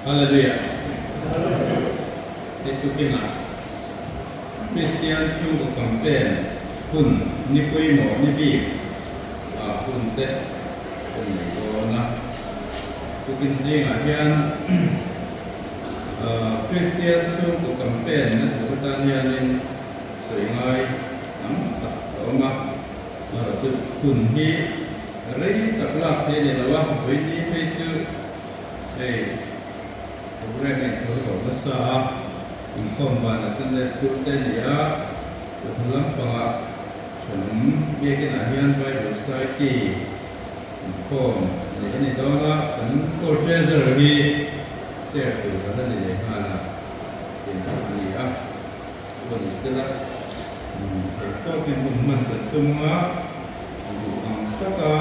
Hallelujah! Hei tukinah Kristian chhungkaw campaign hun ni pawimawh ni bik ah hun te kan nei dawn a. Tukin zingah hian Kristian chhungkaw campaign na tur atan hianin sawi ngai tam tak a awm a. Chu hun hi rei tak lak thei a ni lo a, vawiini phei chu hei programme a inchhawr tawh nasa a, inkhawm vanah Sunday School te a ni a, chawhnu lampangah thenawm biakinah hian Bible Society inkhawm neih a ni dawn a, kan Core Treasurer hi chair tur a la ni leh nghal a, tih a ni a. Chu a ni sela, theih tawkin hun hman kan tum a, duh ang taka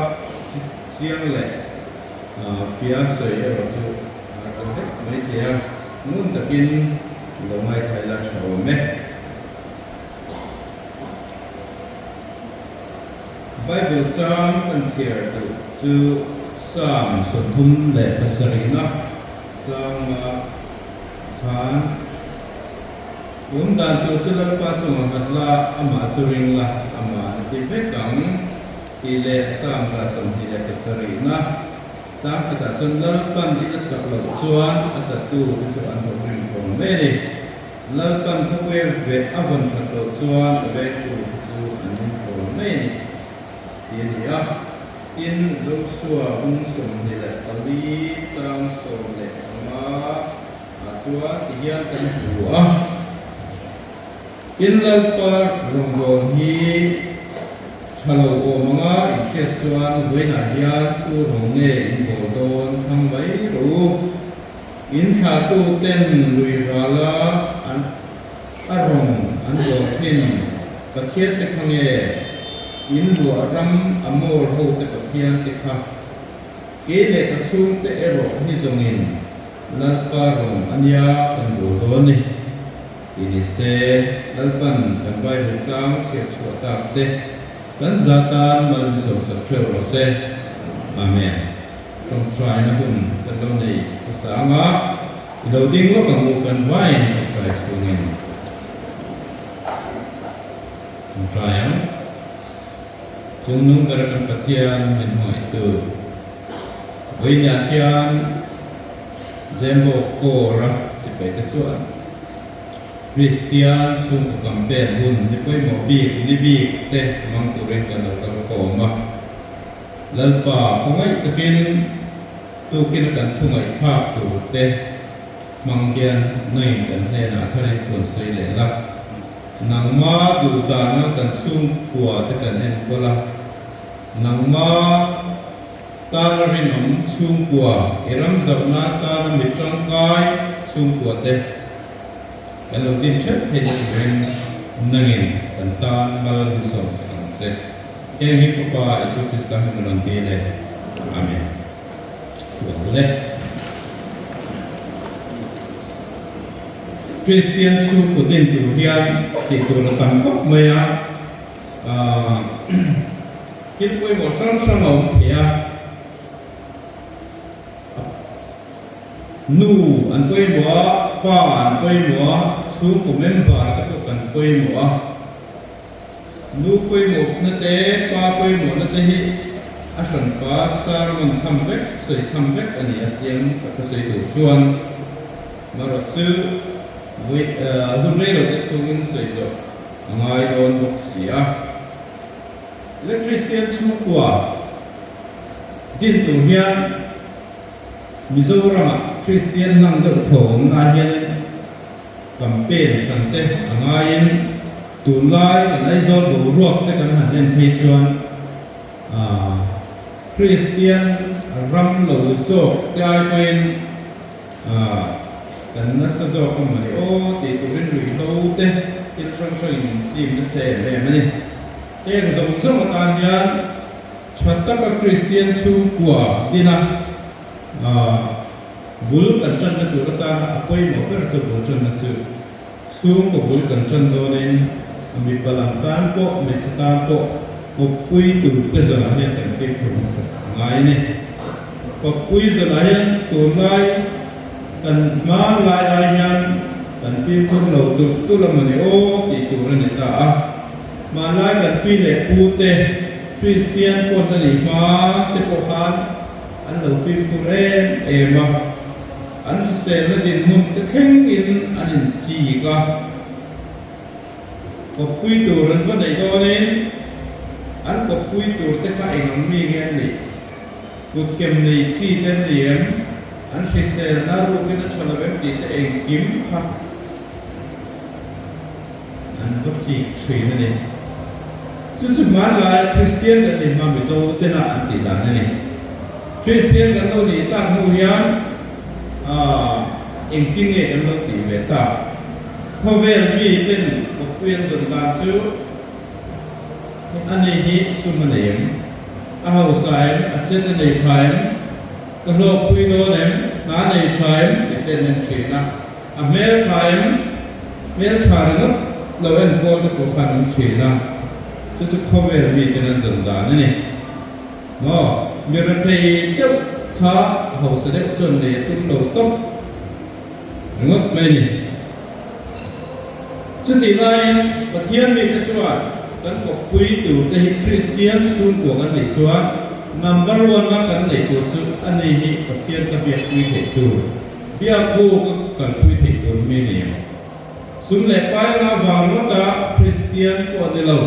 chiang leh fia sawi erawh chu a har ta vek mai thei a, ngun takin lo ngaithla ila tha awm e. Bible chang kan chhiar duh chu Psalm 37na changa khan. Awm dan tur chu Lalpa chungah nghat la, amah chu ring la, amah na ti vek ang, tih leh Psalm 27na chang khatah chuan Lalpan i la sak loh chuan a satu te chu an thawk rim thawn mai a ni. Lalpan khawpuia ve a vawn that loh chuan a vengtu te chu an ring thawn mai a ni, tih a ni a. Tin, Joshua bung 24 chang 15. Ah chuan ti hian kan hmu a, tin Lalpa rawngbâwl hi tha lo awm anga in hriat chuan vawiinah hian tu rawng nge in bawl dawn thlang mai rawh u. In thlahtu ten lui rala an a rawng an bawl thin Pathian te kha nge in luah ram Amor ho te Pathian te kha kei leh ka chhungte erawh hi zawngin Lalpa rawng a nia kan bul dawn ni tih ni se, Lalpan kan Bible chang chhiat chhuah tak te kan za tan mal mi sawmsak theuh rawh se. Amen. Tawngtaina hun kan lo nei hmasa ang a, i lo ding lawk ang u kan vaiin tawngtai chhungin tawngtai ang. Chung nung ber kan Pathian min hmangaihtu. Vawiinah hian Zembo Corps-a sipaite chuan Kristian chhungkaw campaign hun ni pawimawh bik ni bik te hmang turin kan lo kal khawm a. Lalpa khawngaih takin tukin a kan thu ngaihthlak tur te hmang hian nain kan hnenah tharin phun sawi leh la. Nangma duh dana kan chhungkua te kan enkawl a. Nangma tana rinawm chhungkua, i ram zauhna tana mi tangkai chhungkua te kan lo din theuh theih turin nangin kan tan mal min sawm sak ang che. Heng hi Fapa Isu Krista hming rawn ti le. Amen. Chhuak le. Kristian chhungkaw din tur hian tih tur a tam khawp mai a. Thil pawimawh hrang hrang a awm thei a, nu an pawimawh a, pa an pawimawh a, chhungkaw member te pawh kan pawimawh a, nu pawimawhna te, pa pawimawhna te hi a hranpa sermon tham vek, sawi tham vek a ni a, chiang taka sawi tur chuan marawh chu hun rei lo te chhungin sawi zawh a ngai dawn bawk si a. Le Kristian chhungkua din tur hian Mizoramah Kristian hlang deuh thaw awm lai hian campaign hran te a ngaiin tunlai kan Aizawl boruak te kan han en phei chuan Kristian ram lo zawk te ai pawhin Kan nasa zawk a mawni aw tih turin ruihhlo te thil hrang hrangin min chim nasa em em a ni. Heng zawng zawng atan hian tha taka Kristian chhungkua dina bul kan tanna tur atana a pawimawh ber chu bul tanna chu chhungkaw bul kan tan dawnin mipa lam tan pawh hmeichhe tan pawh kawppui tur te zawnah hian kan fimkhur hmasa a ngai a ni. Kawppui zawnah hian tunlai. Kan hmanlai ai hian kan fimkhur lo tulh tulh a mawni aw tih tur a ni ta a. Hmanlai kan pi leh pu te Kristian pawn a nih hma te pawh khan an lo fimkhur em em a. An hriselna dinhmun te thlengin an inchik a. Kawppui tur an va neih dawnin an kawppui tur te kha eng ang mi nge an nih? Kutkem nei chi te an ni em? An hriselna rukin a tha lo em tih te engkim kha an va chik thin a ni. Chu chu hmanlai Kristian kan nih hma Mizo tena an tih dan a ni. Kristian kan lo nih tak hnu hian engtin nge kan lo tih ve tak? Khawvel mi ten kawppui an zawn dan chu a nei hi sum a nei em? A hausa em? A sen a nei tha em? Ka hlawkpui dawn em? Hna a nei tha em? Tih te an en thin a. A hmel tha em? Hmel tha ringawt lo en pawl te pawh khan an thin a. Chu chu khawvel mi ten an zawn dan a ni. Maw? Mi rethei deuh kha hausa deuh chuan nei a tum lo tawp. Ringawt mai ni. Chutih laiin Pathian mite chuan kan kawppui turte hi Kristian chhungkua kan nih chuan number one a kan neih tur chu a ni hi Pathian ka biakpui theih tur, biakbu ka kalpui theih tur mi ni ang. Sum leh pai anga vang ringawta Kristian pawh ni lo,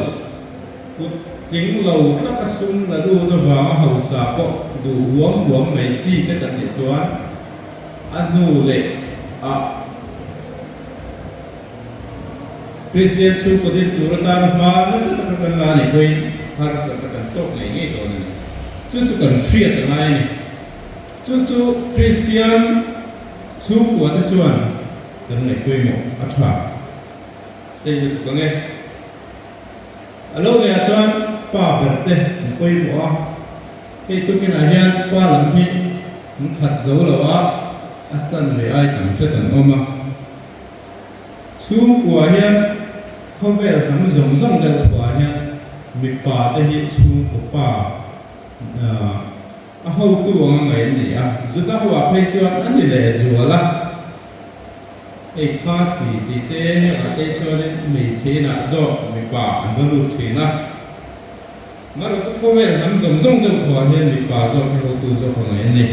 kut tling lo taka sum la lut avanga hausa pawh duh huam huam mai chi te kan nih chuan, A hnu leh ah Kristian chhungkaw din tur atan hma nasa taka kan la nih pawhin harsatna kan tawk ngei ngei dawn a ni. Chu chu kan hriat a ngai a ni. Chu chu Kristian chhungkua te chuan kan ngaih pawimawh a tha. Sei lutuk ang e. A lo leh ah chuan pa ber te an pawimawh a. Hei tukinah hian pa lam hi an khat zo lo a, a chan ve ai tam hret an awm a. Chhungkua hian khawvel hnam zawng zawng deuh thuah hian mipa te hi chhungkaw pa a hotu anga ngaih an ni a. Juda ho ah phei chuan a ni leh zual a. Hei Khasi tih te ah te chuanin hmeichhe inah zawk mipa an va lut thin a. Marawh chu khawvel hnam zawng zawng deuh thuah hian mipa zawk hi hotu zawk a ngaih a ni.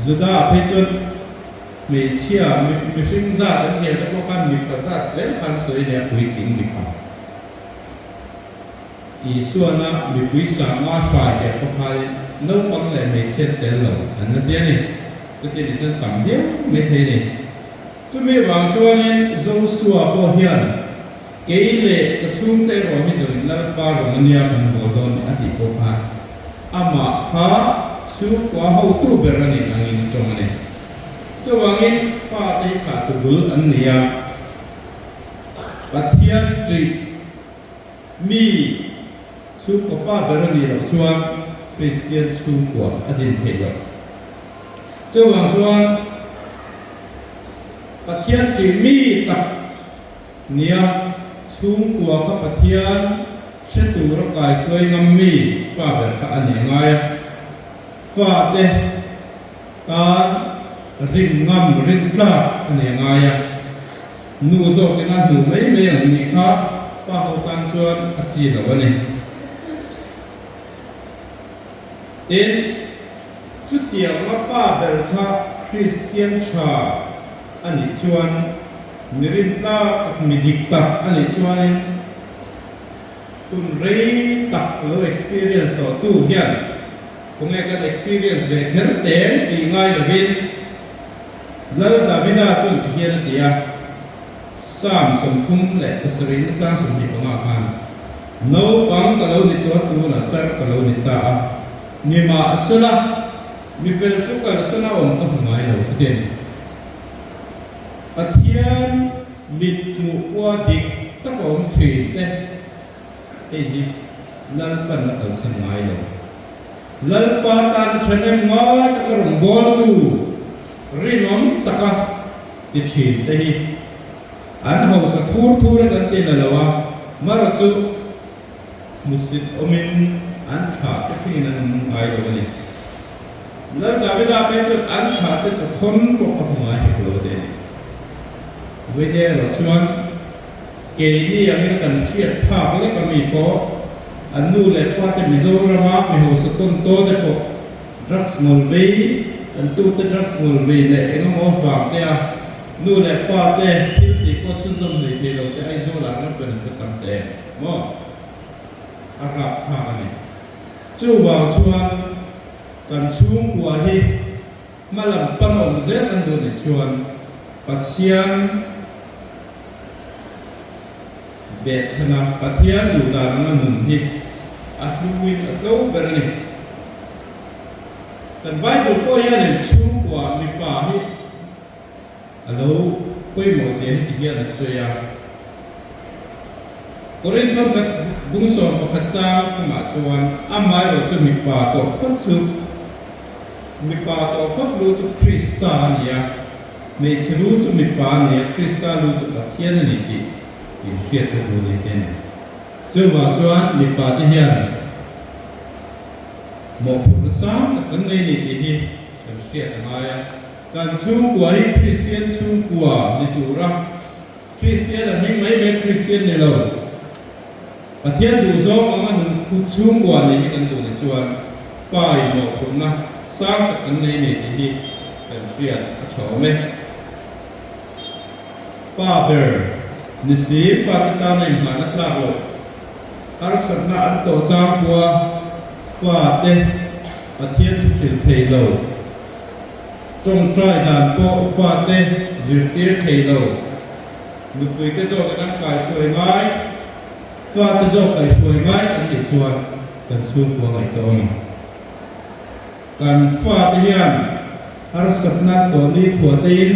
Juda ah phei chuan hmeichhia mihring zat an ziah te pawh khan mipa zat tlem khan sawi leh a puitling mipa. Isuana mipui sanga hrai leh pawh khan naupang leh hmeichhia tel lo an la ti a ni. Chuti ni chuan tam viau mai thei a ni. Chumi vang chuanin Josua pawh hian, Kei leh ka chhungte erawh hi zawng Lalpa rawn a nia kan bawl dawn a tih pawh khan amah kha chhungkua hotu ber a nih angin tawng a ni. Chuvangin pa te hi thlah tu bul an ni a, Pathian ṭih mi chhungkaw pa ber a nih loh chuan Kristian chhungkua a din theih loh. Chuvang chuan Pathian ṭih mi tak nia chhungkua kha Pathian hre tura kaihruai ngam mi pa ber kha a ni ngai a. Fate tan rin ngam rin tlak a ni ngai a. Nu zawkin a hnu mai mai ang nih kha pa ho tan chuan a chi lo a ni. Tin, chutianga pa ber kha Kristian tha a nih chuan, mi rintlak tak, mi dik tak a nih chuanin hun rei tak lo experience tawh tu hian khawnge kan experience ve kher teng tih ngai lovin Lal Davida chuan ti hian a ti a, Psalm 37 na chang 25 khan, Naupang ka lo ni tawh a, tunah tar ka lo ni ta a, nimahsela mi fel chu kalsan a awm ka hmu ngai lo a ti a ni. Pathian mit hmuh kua dik tak a awm thin te, hei hi Lalpan a kalsan ngai lo. Lalpa tan thahnem ngai taka rawngbawltu rinawm taka ti thin te hi an hausa thur thur e kan ti la lo a, marawh chu hmusit awmin an thlah te thlengin an awm ngai lo a ni. Lal Davida phei chuan an thlahte chu khawn pawh a hmu ngai hek lo a ti a ni. Vawiin erawh chuan keini angin kan hriat phak lek a mi pawh an nu leh pa te Mizorama mi hausa tawn taw te pawh drugs ngawl vei an tute drugs ngawl vei leh eng emaw vang te a nu leh pa te thil tih pawh chhunzawm hlei thei lo te Aizawl ah ram kan in va tam ta em maw a rapthlak a ni. Chuvang chuan kan chhungkua hi hma lam pan awm zel kan duh nih chuan Pathian behchhana Pathian duh dan anga nun hi a hluin a tlo ber a ni. Kan Bible pawh hianin chhungkua mipa hi a lo pawimawh zia hi ti hian a sawi a. Korinth khat bung 11 chang thumah chuan amaherawh chu mipa tawh phawt chu mipa tawh phawt lu chu Krista a ni a, hmeichhe lu chu mipa a ni a, Krista lu chu Pathian a ni tih inhriat ka duh a ni te a ni. Chuvang chuan mipa te hian mawhphurhna sang tak kan nei a ni tih hi kan hriat a ngai a. Kan chhungkua hi Kristian chhungkua ni tura Kristian a hming mai mai Kristian ni lo, Pathian duhzawng anga nun chhungkua nei hi kan duh ni chuan Pa in mawhphurhna sang tak kan nei ni tih hi kan hriat a tha awm e. Pa ber ni si fate tana inhmahna tlak loh, harsatna an tawh changkua fate Pathian thu hrilh thei lo, Tawngtai dan pawh fate zirtir thei lo. Nupuite zawkin an kaihruai ngai, fate zawk kaihruai ngai an nih chuan kan chhungkua ngaihtuah awm. Kan fate hian harsatna tawhni khuatein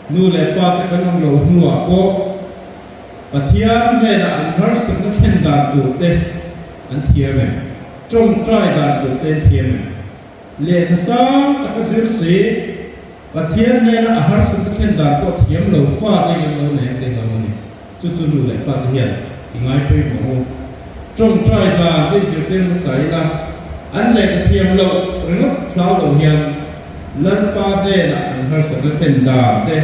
nu leh pate kan awm loh hnuah pawh Pathian hnenah an harsatna thlen dan turte an thiam em? Tawngtai dan turte an thiam em? Lehkha sang taka zir si, Pathian hnena a harsatna thlen dan pawh thiam lo fate kan lo nei ang tih hlauh a ni. Chu chu nu leh pate hian i ngai pawimawh u. Tawngtai dan te zirtir hmasa ila, an lehkha thiam loh ringawt hlau lo hian Lalpa hnena an harsatna thlen dan te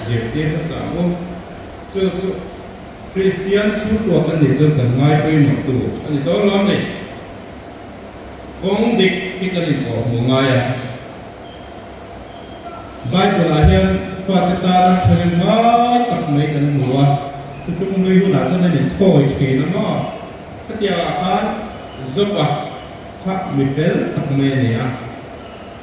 zirtir hmasa ang u. Chu chu Kristian chhungkua kan nih chuan kan ngai pawimawh tur a ni dawn lo a ni. Kawng dik hi kan inkawh hmuh ngai a. Bible-ah hian fate tana thalem ngai tak mai kan hmu a, thutlung hlui hunah chuan an inthawi thin a maw? Khatiangah khan Job-a kha mi fel tak mai a ni a.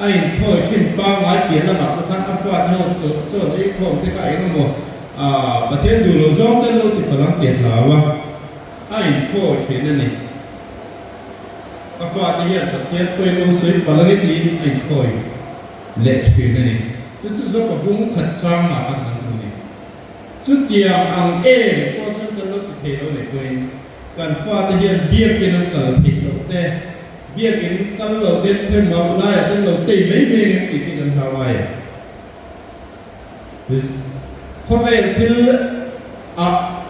A inthawi thin pangngai piah lamah pawh khan a fate ho chuan ei khawm te kha eng emaw Pathian duh lo zawng te an lo ti palh ang tih a hlau a, a inthawi thin a ni. Ka fate hian Pathian pawi lo sawi palh ange tiin a inkhawi leh thin a ni. Chu chu zawk a bung khat chang mah khan kan hmu a ni. Chutiang ang em pawh chuan kan lo ti thei lo leh pawhin kan fate hian biakin an kal theih loh te, biakin kal lo te an khawi mau laiah te an lo tei mai mai ang em tih te kan hlau ai. Khawvel thil ah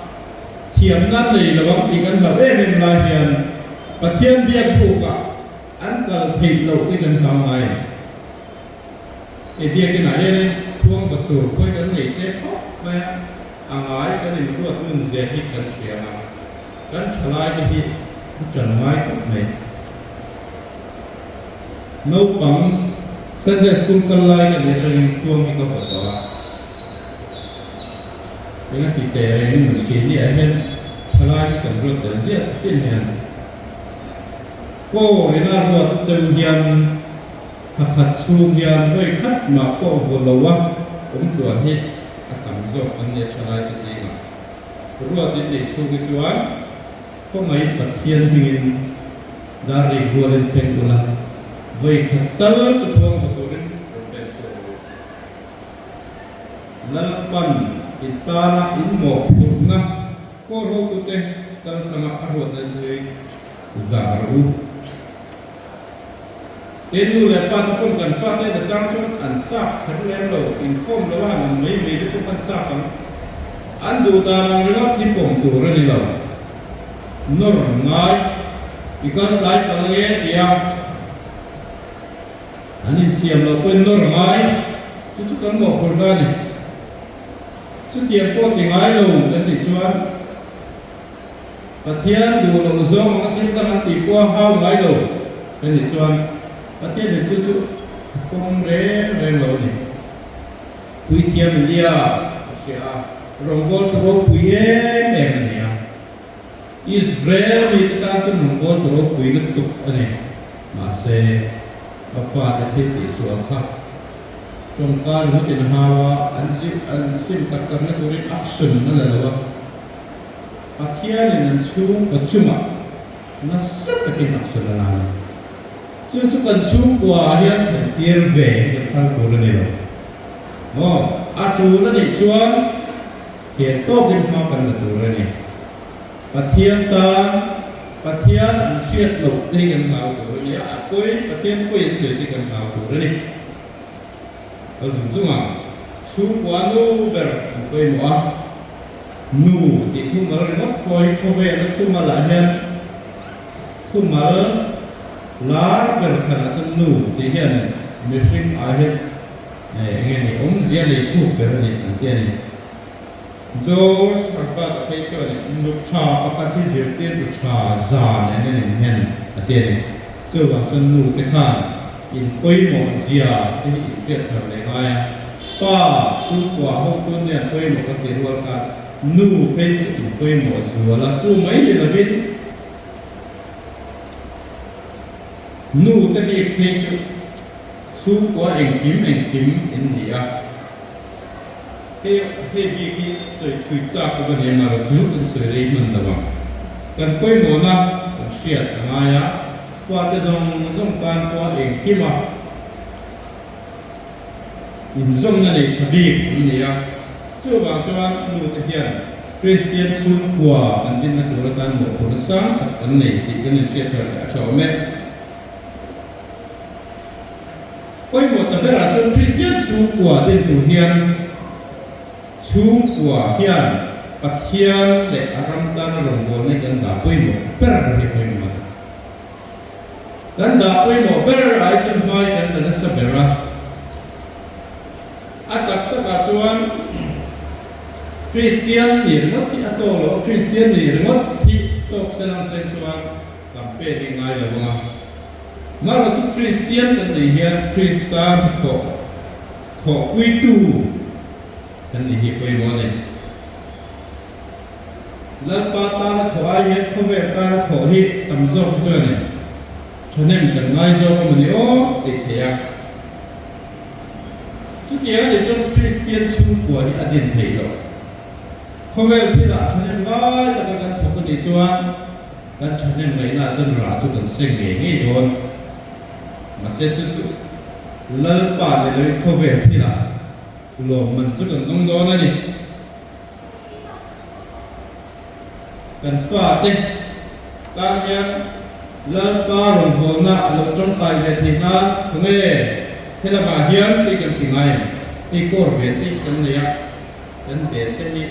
thiamna nei lo ang tih kan hlauh em em lai hian Pathian biak buk ah an kal theih loh te kan hlau ngai. Hei biakin ah hianin khuang va tur khawi kan nei tlem khawp mai a, a ngai kan inruat ngun zia hi kan hria a, kan thalai te hi an tan ngai khawp mai. Naupang Sunday School kal lai ka nih atangin khuang hi ka vaw tawh a, eng a ti teh reng emaw ni keini ah hian thalai hi kan ruat tel ziah thin hian Kaw ina ruat cheu hian thla khat chhung hian vawi khat mah pawh vaw lo a awm tuan hi a tam zawk an nia thalai te zingah ruat in neih chhung hi chuan Khawngaih Pathian hmingin dar rik rualin thleng ula, vawi khat tal chu khuang va turin rawn pen chhuak ru. Lalpan in tana in mawhphurhna kawl hotute kal tlanga a ruatna zui zah rawh u. Tin, nu leh pa te pawn kan fate na chang chuan an chak kher lem lo, inkhawm lo a han awm mai mai te pawh khan chak ang. An duh dan ang ringawt hi pawm tur a ni lo. Nawr ngai, i kal tlai palh ange tia an in. Insiam loh pawhin nawr a ngai. Chu chu kan mawhphurhna a ni. Chutiang pawh ti ngai lo kan nih chuan Pathian duh loh zawng anga thil dang an tih pawh a hau ngai lo kan nih chuan Pathianin chu chu a pawm reng reng lo a ni. Puithiam Elia a hria a, rawngbawltu ropui em em a ni a. Israel mite tan chuan rawngbawltu ropui lutuk a ni. Mahse, a fate thil tihsual kha tawngka ringawtin a hau a, an zir an sim tak takna turin action a la lo a. Pathianin an chhungkaw chungah nasa takin action a la a ni. Chu chu kan chhungkua ah hian thlen tir ve hi kan phal tur a ni lo. Maw? A tul a nih chuan thian tawkin hma kan la tur a ni. Pathian tan Pathian an hriat loh te hi kan hlau tur a ni a, a pawi Pathian pawi an sawi te hi kan hlau tur a ni. Kal zung zung a, chhungkua nu ber an pawimawh a, nu tih thumal ringawt pawh hi khawvela thumal ah hian Thumal lar ber thlanah chuan nu tih hian mihring ai hian eng nge ni awmzia nei thuk ber a ni an ti a ni. George Herbert-a phei chuan nu tha pakhat hi zirtirtu tha za nen an innghen a ti a ni. Chuvang chuan nu te khan in pawimawh zia te hi inhriat thar leh ngai a, pa chhungkua hotu nen pawimawh kan tih rual khan nu phei chu in pawimawh zual a, chu mai ni lovin, Nu te bik phei chu chhungkua engkim engkim in ni a, hei hei bik hi sawi thui chak awm a ni a, mahse chu kan sawi rei hman lo ang. Kan pawimawhna kan hriat a ngai a, fate zawng zawng tan pawh engkim a inzawmna nei tha bik an ni a, chuvang chuan nu te hian Kristian chhungkua kan dinna tur atan mawhphurhna sang tak kan nei tih kan inhriat thar leh a tha awm e. Pawimawh ta berah chuan Kristian chhungkua din tur hian chhungkua hian Pathian leh a ram tana rawngbawlna hi kan dah pawimawh ber hi pawimawh a ni. Kan dah pawimawh ber ai chuan hmai kan la nasa ber a. A tak takah chuan Kristian nih ringawt hi a tawk lo a, Kristian nih ringawt hi tawk se lang sen chuan campaign hi ngai lo ang a. Marawh chu Kristian kan nih hian Krista hnathawh thawhpuitu kan nih hi pawimawh a ni. Lalpa tana thawh ai hian khawvel tana thawh hi tam zawk hi chuan in thahnem kan ngai zawk a mawni aw tih theih a. Chutiang a nih chuan Kristian chhungkua hi a din theih loh. Khawvel thilah thahnem ngai taka kan thawk a nih chuan kan thahnem ngaihna chuan rah chu kan seng ngei ngei dawn. Mahse chu chu Lalpa ni loin khawvel thilah lawmman chu kan dawng dawn a ni. Kan fate tan hian Lalpa rawngbawlna a lo tangkai ve theih nan khawnge helamah hian tih kan ti ngai em? Hei kawr ve te hi kan nei a, kan ven te hi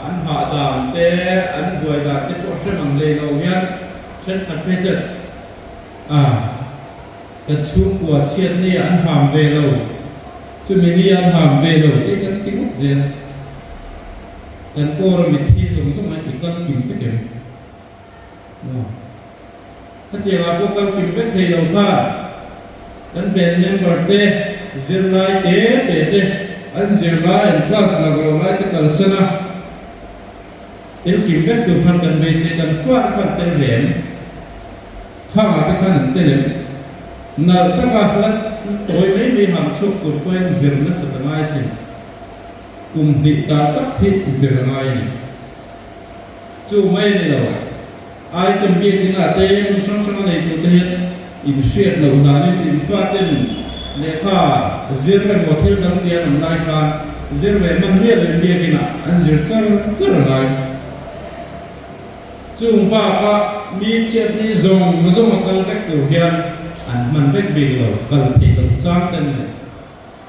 an hah dan te, an buai dan te pawh hrem ang lei lo hian thenkhat phei chuan a Ka chhungkua chhiat ni an ham ve lo, chumi ni an ham ve lo tih kan ti ngawt zel. Kan kawra mitthi zawng zawng a i kal kim vek em? Maw? Khatiangah pawh kal kim vek thei lo khan kan band member te, zirlai te te te, an zirlai an class lak lo lai te kalsan a, tel kim vek tur khan kan beisei kan fat khan tel ve em? Khangah te khan an tel em? Nalh taka hla tawi mai mai ham chhuak tur pawhin zir nasa ta ngai sin. Kum hnih tar tak hi zir a ngai a ni. Chu mai a ni lo. Item biak inah te hmun hrang hrang a nei tur te hian inhriat loh danin infaten lehkha zir emaw thil dang ti an awm lai khan zir ve hman miah loin biak inah an zir char char a ngai. Chung bakah mi chhiatni zawng zawng a kal vek tur hian an hman vek bik lo, kal theih loh chang te ni.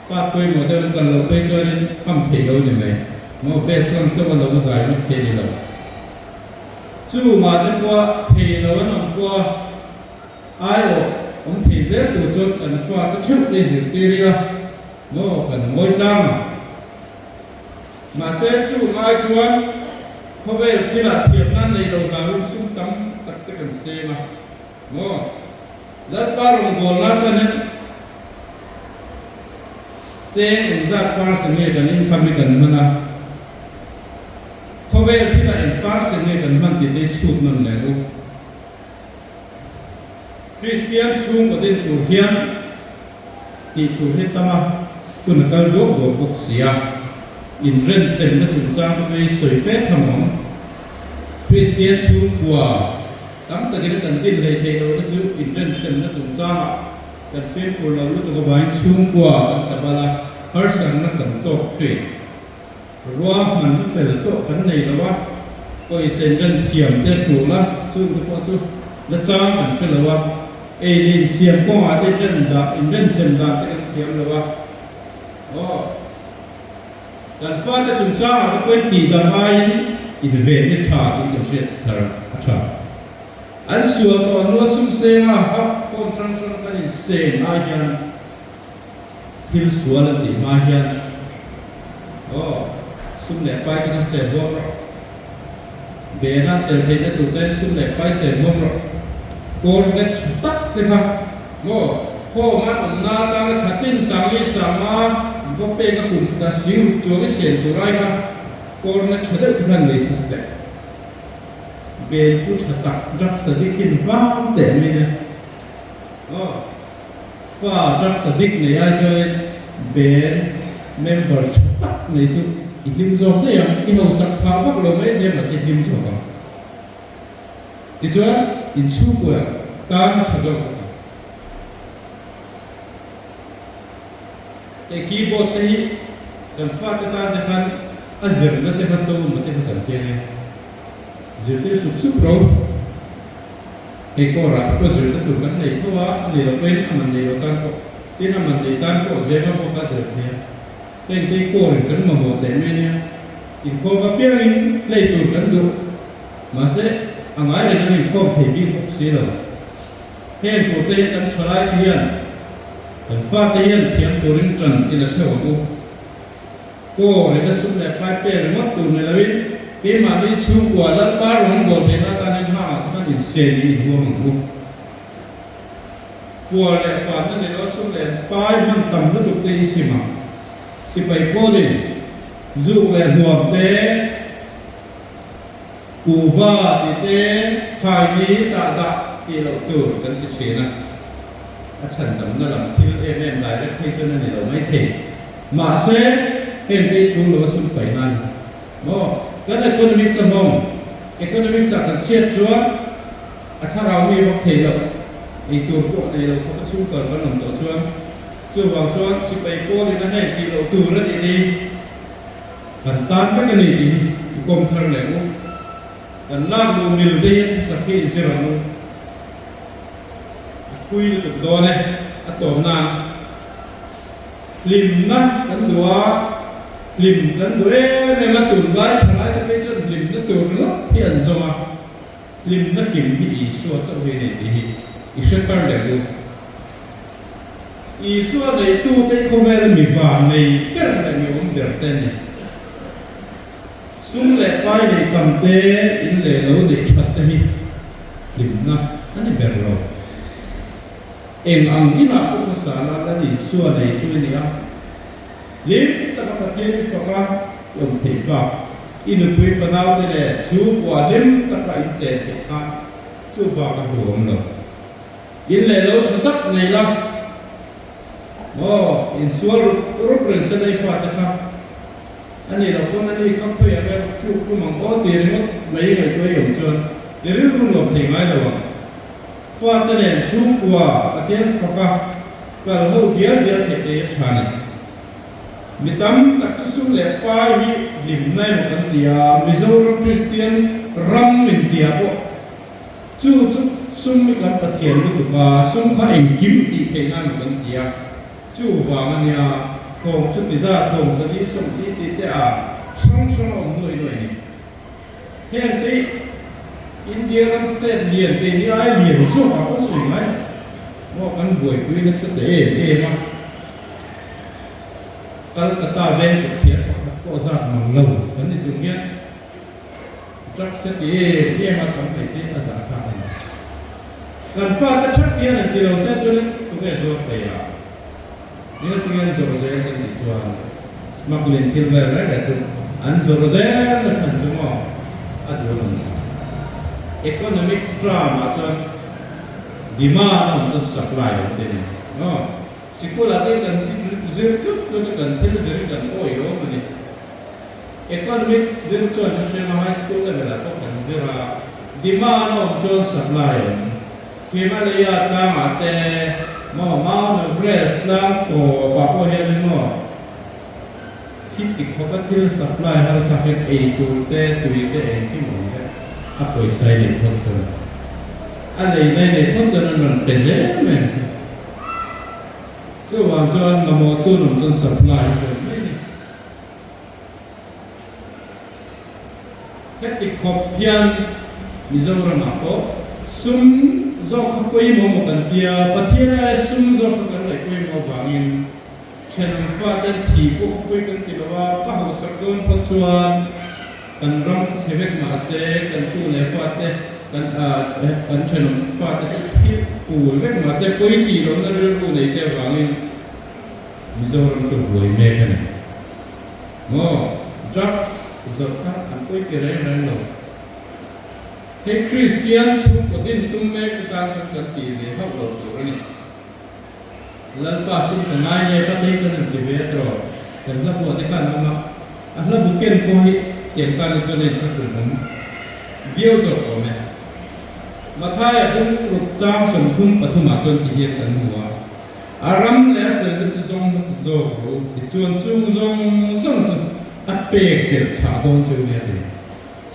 Part pawimawh deuh an kal loh phei chuanin ham theih lo ni mai. Maw best lang chauh a lo zai ngawt thei ni lo. Chungah te pawh thei lo an awm pawh a aiawh awm thei zel tur chuan kan fate theuh te zirtir ila maw kan ngawi tlang ang. Mahse chu ngai chuan khawvel thilah thiamna nei lo hlauhin sum tam tak te kan seng a maw. Lalpa rawngbawlna atan hian cheng engzat parcel nge kan income hi kan hman a, khawvel thilah eng parcel nge kan hman tih te hi chhut nawn leh u. Kristian chhungkaw din tur hian tih tur hi tam a, hun a kal duak duak bawk si a, inrenchenna chungchang te pawh hi sawi fe tham ang. Kristian chhungkua tam takin kan din hlei theih lohna chu inrenchenna chungchangah kan fimkhur lo lutuk avangin chhungkua kan ta bal a, harsatna kan tawk thin. Ruahmanna fel pawh kan nei lo a, pawisa inren thiam te tul a, chungte pawh chu la chang kan hre lo a, ei leh insiam kawngah te inren dah, inrenchem dan te kan thiam lo a. Aw, kan fate chungchangah te pawhin tihdam aiin invenna tha tih kan hriat thar a tha. An sual tawh hnua sum senga hap kawm hrang hrang kan inseng ai hian, Thil sual an tih hma hian aw sum leh pai te kha seh huam rawh. Bena tel theihna tur te sum leh pai seh huam rawh. Cornet tha tak te kha maw khawm an awmna atanga tha tin sangli sanga va pek a kum khat a sing ruk chuang i siam tur ai kha cornet tha deuh te khan nei sak teh. Ben pu tha tak drugs addict in vang teh mai nia aw. Fa drugs addict nei ai chuanin band member tha tak nei chu i hlim zawk daih ang, i hausak phah vak lo mai thei mahse i hlim zawk ang. Tichuan inchhungkua tan a tha zawk bawk ang. Hei keyboard te hi kan fate tan te khan a zirna te kha to emaw te kha kan keng e. Zirtir sup sup ro. Hei kawrah te pawh zirna tur kan nei tho a, a nei lo pawhin a man nei lo tan pawh, tin a man nei tan pawh zema pawh ka zir thei a. Heng te hi kawrin kan mamawh teh mai ania, inkhawm apiangin hlei tur kan duh, mahse a ngai reng an inkhawm thei bik bawk si lo. Heng tur te hian kan thalai te hian kan fate hian thiam turin tan i la theuh ang u. Kaw rina sum leh pai pek ringawt tur ni loin keimahni chhungkua Lalpa rawn bawl theihna atanin hmaah te khan insiam in inhuam ang u. Puar leh fanna ni lo sum leh pai hman tam lutuk te i sim ang. Sipai pawlin zuk leh hmuam te, kuhva tih te, khaini sahdah tih loh tur kan ti thin a. A chhandamna lam thil em em direct phei chuan a ni lo maithei. Mahse, heng te hi tul lo a sum pai nan maw? Kan economics a hmawng, economics ah kan chhiat chuan a thlarau mi vak thei lo, ei tur pawh nei lo khawp a chhungkal kan awm tawh chuan chuvang chuan sipai pawl in a heng tih loh tur a nih ni kan tan vek a ni tih hi i kawm thar leh u. Kan lak luh mil te hian thusak hi inzir ang u. A thui lutuk dawn e, a tawp nan. Hlimna kan duh a, hlim kan duh em em a, tunlai thalai te phei chuan hlimna tur ringawt hi an zawng a, hlimna kim hi Isua chauh hi a ni tih hi i hre thar leh u. Isua neihtute khawvela mi van nei ber leh mi awm ber te a ni. Sum leh pai nei tam te, in leh lo neih that te hi hlimna a ni ber lo. Eng ang inah pawh ka sal a, Lal Isua nei chu i ni a. Hlim taka Pathian i fak a, i awm theih bak. I nupui fanaute leh chhungkua hlim taka in chen theih kha chu bak a hmu awm lo. In leh lo tha tak nei la, maw, insual rup rup reng se lei fate kha a nih loh pawn a ni kha khawiah nge ruk tluk hlum ang aw ti ringawt mai ngaihtuah i awm chuan i rilru nuam thei ngai lo ang. Fate nen chhungkua Pathian faka kal ho dial dial theih te hi a tha ni. Mi tam tak chu sum leh pai hi hlimna emaw kan ti a, Mizoram Kristian ram min tia pawh chu chu sum hi kan Pathian lutuk a, sum kha engkim tih theih nan emaw kan ti a, chuvang a nia thawng chu ti zat thawng zali sawmhnih tih te ah hrang hrang a awm nuai nuai ni. Heng te hi India ram state lian te hi ai lian zawk ah pawh sawi ngai maw kan. kan buaipui nasa ta em em a. Calcutta veng kawthian pakhat pawh zat mang lo kan ni chung hian drugs a ti em em a tam mai te a zahthlak a ni. Kan fate that hian an ti lo se chuanin tunge zawk thei a? Nia tinge an zawrh zel kan tih chuan smuggling thil vel reng reng chu an zawrh zel na chhan chu maw a duh a awm lo. Economics term ah chuan demand a awm chuan supply a awm te ni maw? Sikul ah te kan zir tlut tlut a kan thil zir hi kan awih lo a ni. Economics zir chuan kan hria nga high school level ah pawh kan zir a, demand a awm chuan supply a awm. Himalaya tlangah te maw Mount Everest tlang tawpah pawh hianin maw khi ti khawpa thil supply harsa hian ei tur te tui te engkim awm vek a pawisa i neih phawt chuan a lei na i neih phawt chuan an rawn pe zel mai ang che. Chuvang chuan mamawh tun awm chuan supply hi chu awm mai a ni. Heti khawp hian Mizoramah pawh sum zawk kha pawimawh maw kan tia, Pathian aia sum zawk kha kan ngaih pawimawh avangin thenawm faten thih pawh kha pawi kan ti lo a, ka hausak dawn phawt chuan kan ram kha chhe vek mahse kan tu leh fate kan kan thenawm fate chu thi pul vek mahse pawi tih lohna rilru nei te avangin Mizoram chu buai mek a ni. Maw? Drugs zawrh kha an pawi ti reng reng lo. Hei Kristian chhungkaw din tum mek te tan chuan kan tih ve hauh lo tur a ni. Lalpa sum ka ngai nep a hei kan inti ve a tawh. Kan hla buah te khan awm a, a hla bu ken pawh hi tiang tan hi chuan a inthlahrun awm viau zawk awm e. Mathaia bung ruk chang 33 ah chuan ti hian kan hmu a. A ram leh a felna chu zawng hmasa zawk rawh u, tichuan chung zawng zawng chu a pek belh chhah dawn chu nia ti.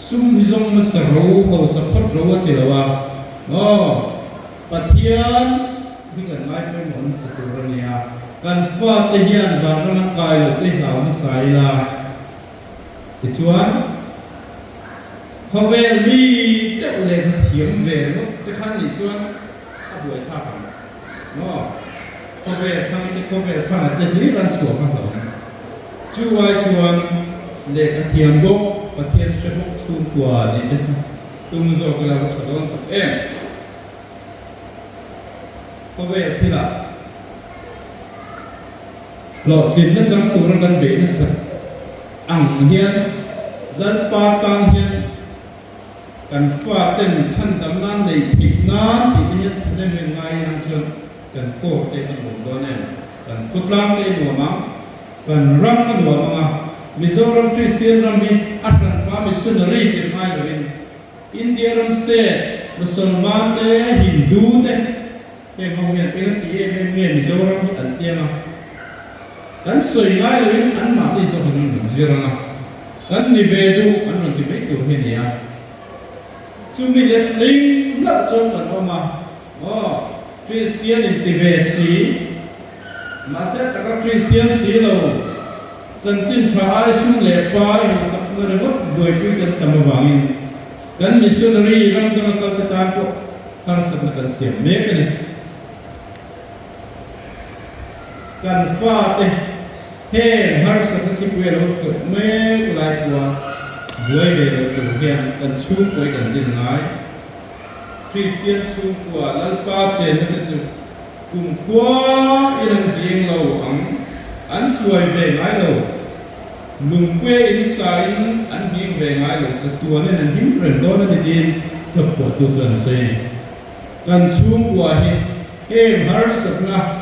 Sum hi zawng hmasa ro, hausa phawt ro a ti lo a, aw, Pathian hi kan ngai pawimawh nasa tur a nia, kan fate hian vanram an kai loh te hlau hmasa ila, tichuan khawvel mi deuh leh hna thiam ve ringawt te khan nih chuan a buaithlak ang. Maw? Khawvel thang te khawvel thang te hlir an chhuah kha hlauh ang. Chu ai chuan lehkha thiam bawk, Pathian hre bawk chhungkua nih te kha tum zawk ila va tha dawn tak em? Khawvel thilah hlawhtlinna chang tura kan beih nasat ang hian Lalpa tan hian Kan faten chhandam nan neih theih nan tih te hian thahnem em ngai inang chuan kan court te a nuam dawn em? Kan khawtlang te a nuam ang, kan ram a nuam ang a, Mizoram Kristian ram hi a hranpa missionary tir ngai loin India ram state Musalman te Hindu te heng ho hian eng a ti em em nge Mizoram hi an tiang a, kan sawi ngai loin anmahni zawk an rawn zir ang a. Kan ni ve duh an rawn ti mai tur hi a ni a, chumi letling hlauh chuan kan awm a, aw, Kristian in ti ve si, mahse taka Kristian si lo, chanchin tha ai sum leh pai hausakna ringawt buaipui kan tam avangin kan missionary ram danga kal te tan pawh harsatna kan siam mek a ni. Kan fate. Heng harsatna thipui a lo tawp mek lai pawha buai ve loh tur hian kan chhungkawi kan din ngai. Kristian chhungkua Lalpa chenna te chu kumkhua in an ding lo ang, an chuai ve ngai lo. Lungpuia in sa in an hing ve ngai lo, chatuanin an him reng dawn a ni tiin hlawkpuahtu chuan a sawi a ni. Kan chhungkua hi heng harsatna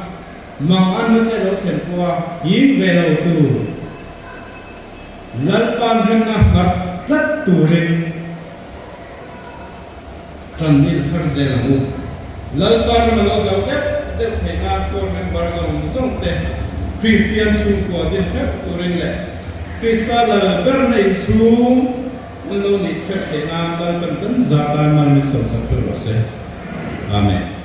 Mang an na te lo thlen pawha him ve lo tur Lalpa'n rinna nghat tlat turin tan i la thar zel ang u. Lalpa ram a lo zau deuh deuh theih nan Corps member zawng zawng te Kristian chhungkua din hreuh turin leh Krista lal berna inchhung an lo nih hreuh theih nan Lalpa'n kan zah tan mal min sawmsak hreuh rawh se. Amen.